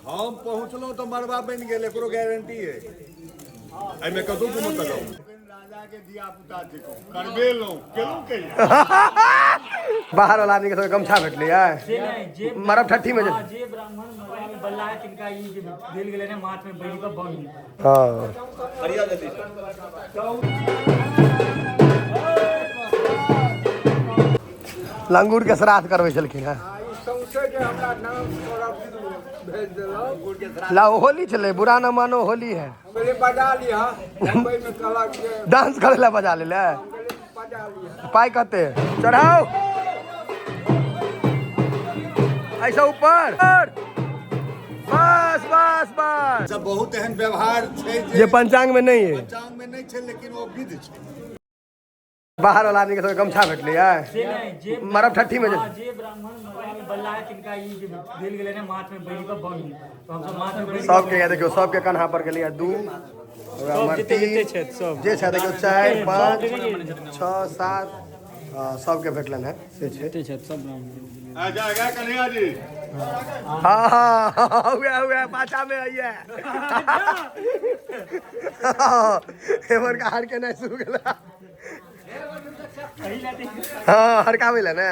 हम पहुँचलहुँ तऽ मरबा बनि गेल, एकरो गारंटी है। एहिमे कतहु कोनो तकब राजा के धिया पुता थिकहुँ, करबेलहुँ केलहुँ कहिया। बाहर वाला आदमी के सब गमछा भेटलै से नहि जे मरब ठट्ठी में। हँ, जे ब्राह्मण मरबा में बल्ला है तिनका ई जे देल गेलै ने माथ में बैठ कऽ बन। हँ, लंगूर के श्राद्ध करबै छलखिन हेँ। ला होली छलै, बुरा न मानो होली है। डांस करे ला बजा ले। पाई कते चढ़ाओ ऐसा ऊपर, बस बस बस। सब बहुत एहन व्यवहार छै जे पंचांग में नहीं है। पंचांग में नहि छै, लेकिन ओ विध छै। बाहर वाला आदमी के सब गमछा भेटलै से नहि जे मरब ठट्ठी में। हँ, जे ब्राह्मण मरबा में बल्ला है तिनका ई जे देल गेलै ने माथ में बैठ कऽ बन, तऽ हमसब माथ में बैठ। सबके देखियौ, सबके कन्हा पर गेलैया दू सब जते जते छथि सब जे छै। देखियौ, 4, 5, 6, 7 सबके भेटलनि हेँ से छै। जते छथि सब ब्राह्मण। आजा आगा कन्हैया जी। हाँ हाँ, हुए हुए पाछा में आइए। हेमर का हार के नहीं शुरू गेला। हाँ, हरकाबै लए ने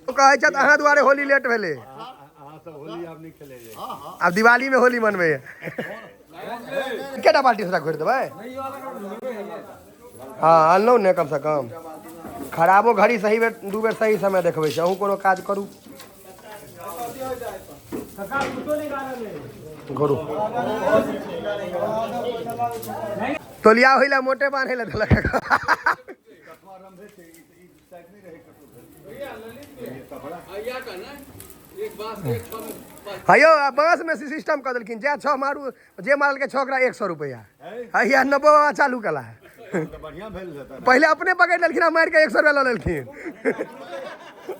ओ कहै छथि, अहाँ दुआरे होली लेट भेलै। अहाँ सब होली आब नहि खेले जाय। आब दिवाली में होली मनबै। केटा बाल्टी सोडा घोरि देबै? हाँ, अनलहुँ ने। कमसँ कम खराबो घड़ी सही बेर दू बेर सही समय देखबै छै। अहूँ कोनो काज करू, घोरू। तोलिया होइ लए मोटे बान्है लए देलक। हयौ, आ बाँस में सिस्टम कऽ देलखिन, जै छह मारू, जे मारलकै छह ओकरा 100 रुपैआ। हैया नब्बो बाबा चालू कला है। तऽ बढ़िआँ भेल हेतै। पहिले अपने पकड़ि लेलखिन आ मारि कऽ 100 रुपया लऽ लेलखिन।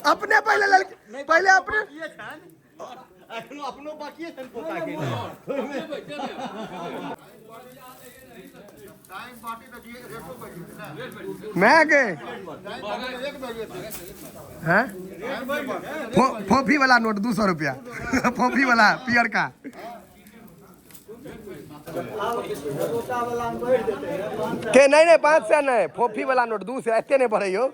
अपने पहिले लेलखिन, पहिले अपने। अपनो बाकिए छनि पोता के। मैं के हैं फोफी वाला नोट 200 रुपया, फोफी वाला पियर का के। नहीं नहीं, 500 नहीं, फोफी वाला नोट 200। एते नहीं बढ़ैयो,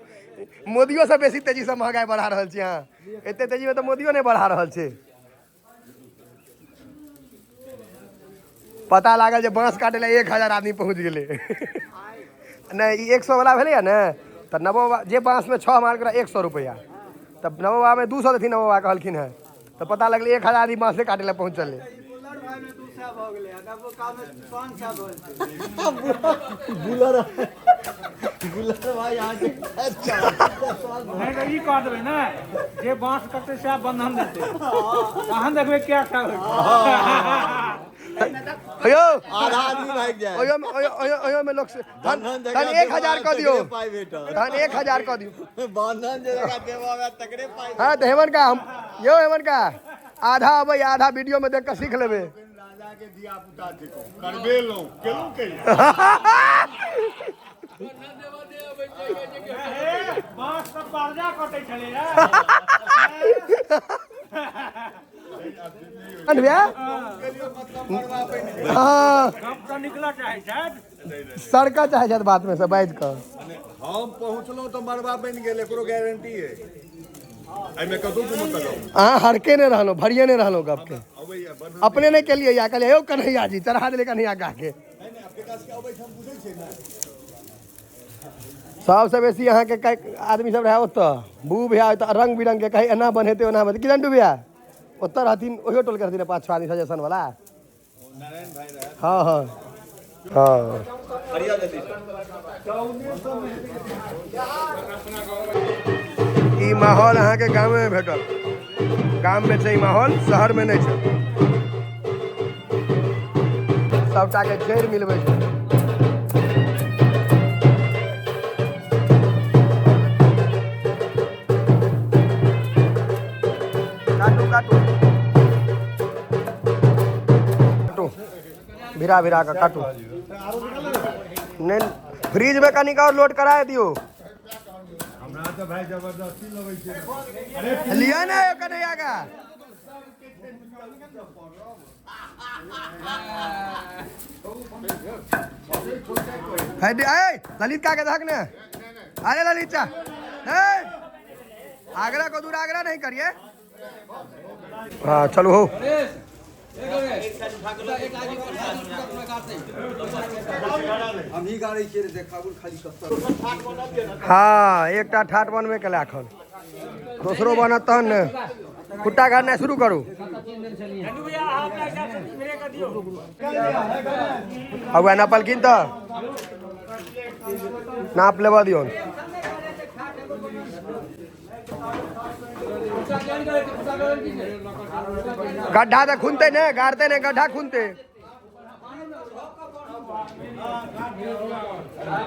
मोदियो से बेसी तेजी से महंगाई बढ़ा रहल छी अहाँ। एते तेजी में तऽ मोदियो नहीं बढ़ा रहल छै। पता लागल जे बाँस काटै लए 1000 आदमी पहुँच गेलै। नहि, ई 100 वाला भेलैया ने, तऽ नवो जे बाँसमे छह मार ओकरा 100 रुपैआ, तऽ नवो बाबामे 200 देथिन। नवो बाबा कहलखिन हेँ, तऽ पता लगलै 1000 आदमी बाँसे काटै लए पहुँचलै। 200 भऽ गेलै, नबका मे 500 भऽ जेतै। गुलर गुलर भाई अहाँके नहि तऽ ई कह देबै ने, जे बाँस कटतै सएह बन्धन देतै, तहन देखबै क्या क्या होइ। यौ, आधा आदमी भागि जाए। ओहियोमे ओहियो ओहियोमे लोक से तहन बन्धन तहन जकरा 1000 कऽ दियौ। तकरे पाइ भेटत। तहन 1000 कऽ दियौ। बन्धन जे जकरा देबऽ तकरे पाइ। हाँ, तऽ हेमन का हम यौ, हेमन का आधा अबै, आधा वीडियो में देख कऽ सीख लेबै। राजा के धिया पुता थिकहुँ, करबेलहुँ केलहुँ कहिया। बाँस तऽ पर्जा कटै छलैया। भैया, हाँ। गप तऽ निकलऽ चाहै छथि। सड़का चाहै छथि बात में से बाजि कऽ। हम पहुँचलहुँ तऽ मरबा बनि गेल, एकरो गारंटी है। एहिमे कतहु कोनो तकब अहाँ हरके नहि रहलहुँ, भरिए नहि रहलहुँ गपके। अबैया बन्धन। अपने नहि केलियै या कहलियै यौ कन्हैया जी, चढ़ा देलियै कन्हैया गा के। नहि नहि, आब केकरा सबके अबै छै, हम बुझै छियै ने। सबसँ बेसी अहाँके आदमी सब रहै ओतऽ। बू भैया तऽ रंग बिरंग के कही, एना बनेतै, ओना बनेतै। किरण भैया ओतऽ रहथिन, ओहियो टोलके रहथिन, पाँच छओ आदमी सजेशन वाला। नारायण भाई रहै। हाँ हाँ हाँ। ई माहौल अहाँके गामे में भेटल। गाम में छै ई माहौल, शहर में नहि छै। सबटा के जड़ि मिलबै छै। काटू काटू काटू, भिरा भिरा कऽ काटू। नहि, फ्रिज में कनिक और लोड करा दियौ। हमरा तऽ भाई जबरदस्ती लगै छै। अरे, लिअ ने यौ कन्हैया का। है ए ललित का के दहक ने। अरे ललित चा, ए आगरा को दूर आगरा नहीं करिए। हाँ चलो हो। हाँ एकटा ठाट बनबे केला एखन, दोसरो बनत तहन ने। खुट्टा गाड़नाइ शुरू करू। अब नापलखिन तऽ नाप लेबऽ दियौन। गड्ढा तऽ खुनतै ने, गाड़तै ने, गड्ढा खुनतै।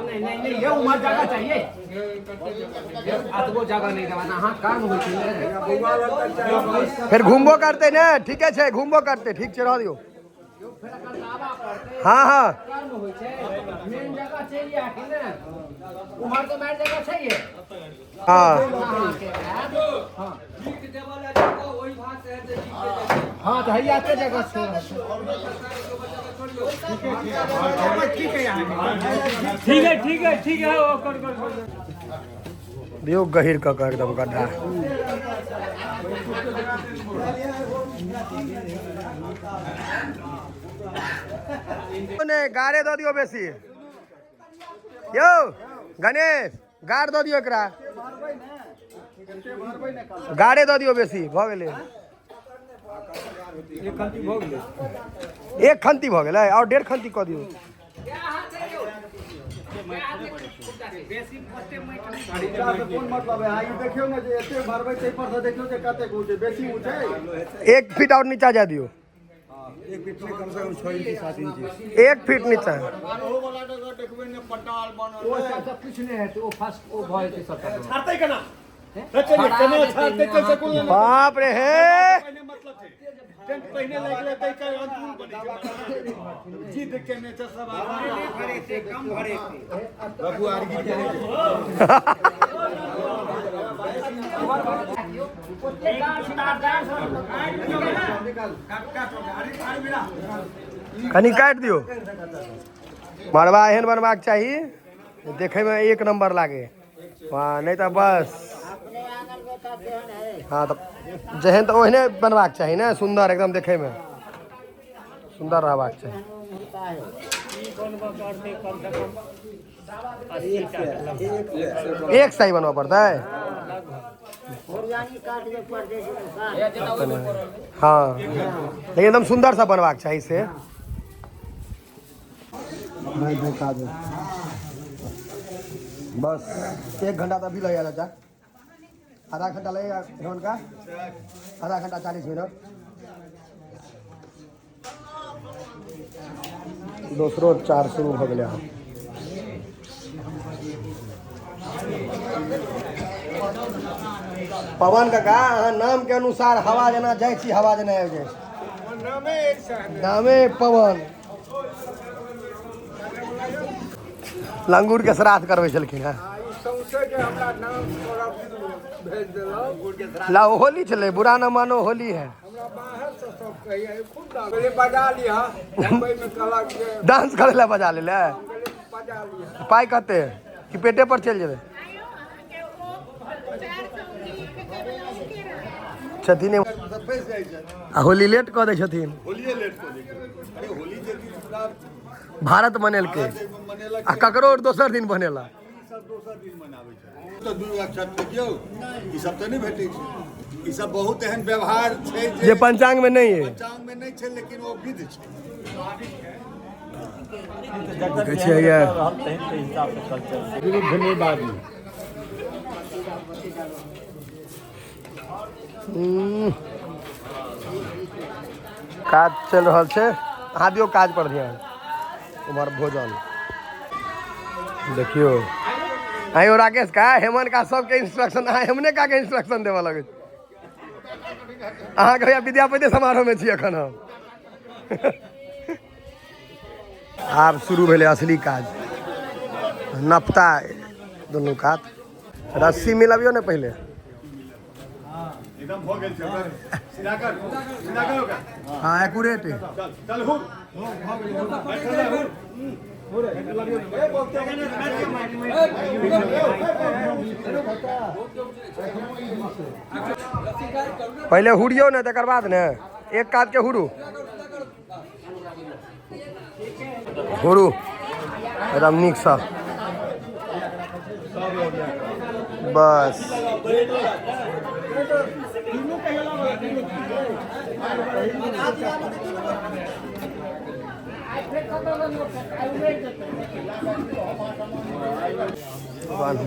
नहीं नहीं ये उम्र जगह चाहिए, अतबो जगह नहीं देवा ना। हाँ काम होइ छै। फेर घुमबो करतै ने, ठीके छै, घुमबो करतै, ठीक छै, रह दियौ। हाँ हाँ कर्म होइ छै, मेन जगह चलि आके ने, उम्हर तऽ मारि जगह छै ये। हाँ हाँ तऽ हैया एते जगह छै। ठीक है ठीक है ठीक है, ओ कर कर कर दियौ गहीर कऽ कऽ एकदम गड्ढा। नहि गाड़े दऽ दियौ बेसी। यौ गणेश गाड़ दऽ दियौ एकरा, गाड़े दऽ दियौ बेसी, भऽ गेलै। एक खंती भऽ गेलै, आओर 1.5 खंती कऽ दियौ। कोन मतलब है? ई देखियौ ने जे एते भरबै ताहि पर से देखियौ जे कतेक ऊँच, बेसी ऊँच है। 1 फीट और नीचा जा दियौ। 1 फीट कम से कम 6 इंची 7 इंची। 1 फीट नीचा। ओ सब किछु नहि हेतै, ओ फर्स्ट ओ भऽ जेतै सबटा। छाड़तै केना? केना छाड़तै? कैसे कोन बाप रे हे। टेंट पहिने लागि लेतै के अनुकूल बनै छै। जिद केने छै सब कम भरेतै। बाबू आर गिर गेलै। कनि काटि दियौ। मड़बा एहन बनबाक चाही देखैमे 1 नंबर लागे। हाँ नहीं तऽ बस। हाँ तऽ जेहन तऽ ओहने बनबाक चाही ने, सुंदर एकदम देखैमे सुंदर रहबाक चाही। एक सही बनबऽ पड़तै। हाँ लेकिन एकदम सुंदर सा बनबाक चाही से। बस 1 घंटा तो अभी लगेगा चाचा, आधा घंटा लगेगा हेमंत का, आधा घंटा 40 मिनट। दोसरो चार शुरू हो गया। पवन काका अहाँ नाम के अनुसार हवा जेना जाइ छी, हवा जेना आबि जाइ छी। नामे पवन। लंगूर के श्राद्ध करबै छलखिन हेँ। ला होली छलै, बुरा न मानो होली है। डांस करे ला बजा ले, पाइ कते कि पेटे पर चलि जेबै छथिन। आ होली लेट कऽ दै छथिन। भारत मनेलकै आ ककरो दोसर दिन बनेला। दोसर दिन मनाबै छै तऽ 2 अक्षर देखियौ, ई सब तऽ नहि भेटै छै। ई सब बहुत एहन व्यवहार छै जे पंचांग में नहीं है, पंचांग में नहीं छै, लेकिन ओ विध छै। देखै छियै ये। काज चलि रहल छै, अहाँ दियौ काज पर ध्यान। उम्हर भोजन देखियौ। आइयो राकेश का हेमन का सबके इंस्ट्रक्शन, अहाँ हेमने का के इंस्ट्रक्शन देबऽ लगै। अहाँके भैया विद्यापति समारोह में छी एखन हम। आब शुरू भेलै असली काज, नपता दुनू कात। रस्सी मिलबियौ ने पहिले। एकदम भऽ गेल छै सीधा कर, सीधा कर ओकरा। हाँ एक्यूरेट। चल चल हुर। बैठल रह, हुर। पहिले हुरियौ ने तकर बाद ने एक कात के हुरू हुरू एकदम नीकसँ। बस बान्हू।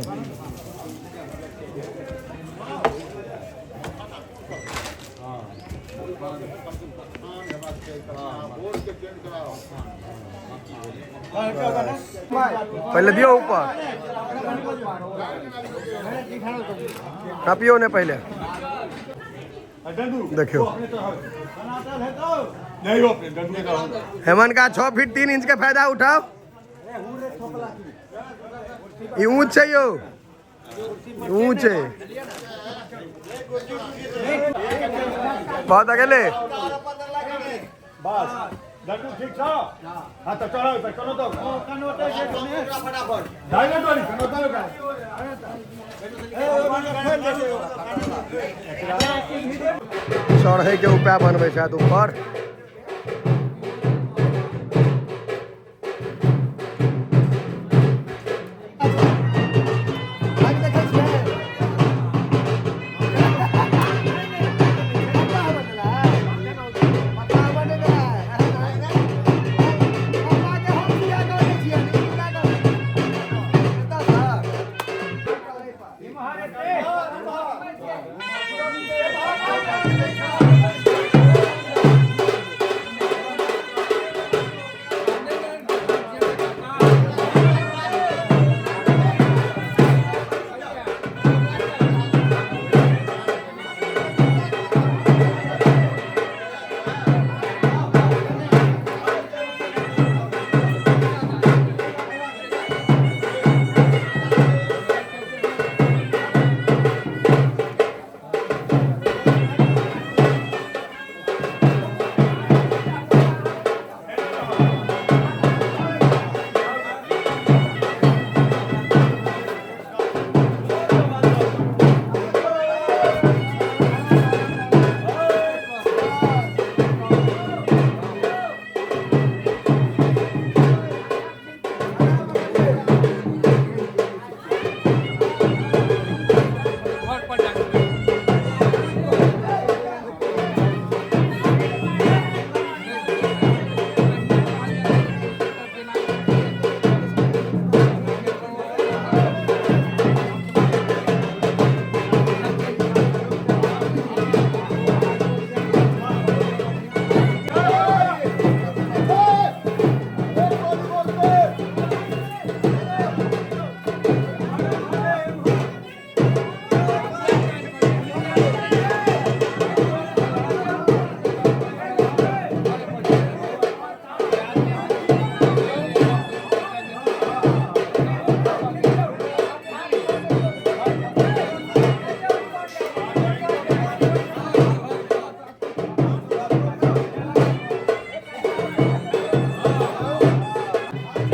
पहले दियो ऊपर, नापियो ने पहले। देखियो हेमन का 6 फीट 3 इंच के फायदा उठाओ। ई ऊंच है यो, ऊंच है बहुत। अकेले बस लड्डू ठीक छौ? हाँ तो चढ़ो पर कनो तो फटाफट दाइ ने तोरी कनो तो ओकरा। चढ़े के उपाय बनबै छथि ऊपर।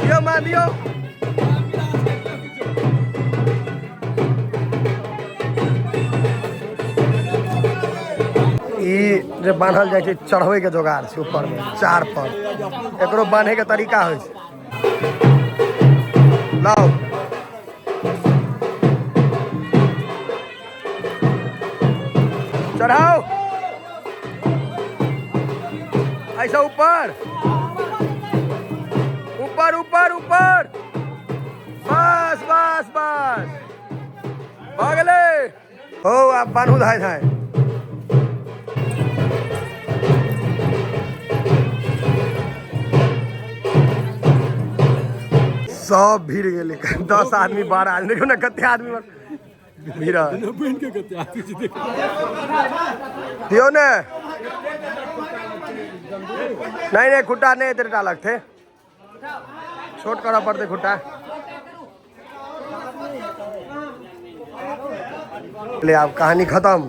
दियो माँ दियो। ई जे बान्हल जाइ छै चढ़बै के जोगार छै ऊपर में चार पर, एकरो बांधे के तरीका होइ छै। लाओ चढ़ाओ ऐसा ऊपर ऊपर ऊपर ऊपर, बस बस बस भऽ गेलै। हो आब बान्हू धाय धाय। सब भीड़ गेलै, 10 आदमी 12 आदमी, देखियौ ने कते आदमी भीड़ दियौ ने। नहीं नहीं खुट्टा नहीं एतेटा लगते, छोट करऽ पड़तै खुट्टा। ले आब कहानी खत्म।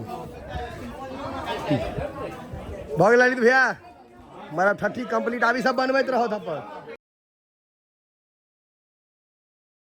भऽ गेल ललित भैया मरब ठट्ठी कंप्लीट। आब ई सब बनबैत रहो थप्पड़।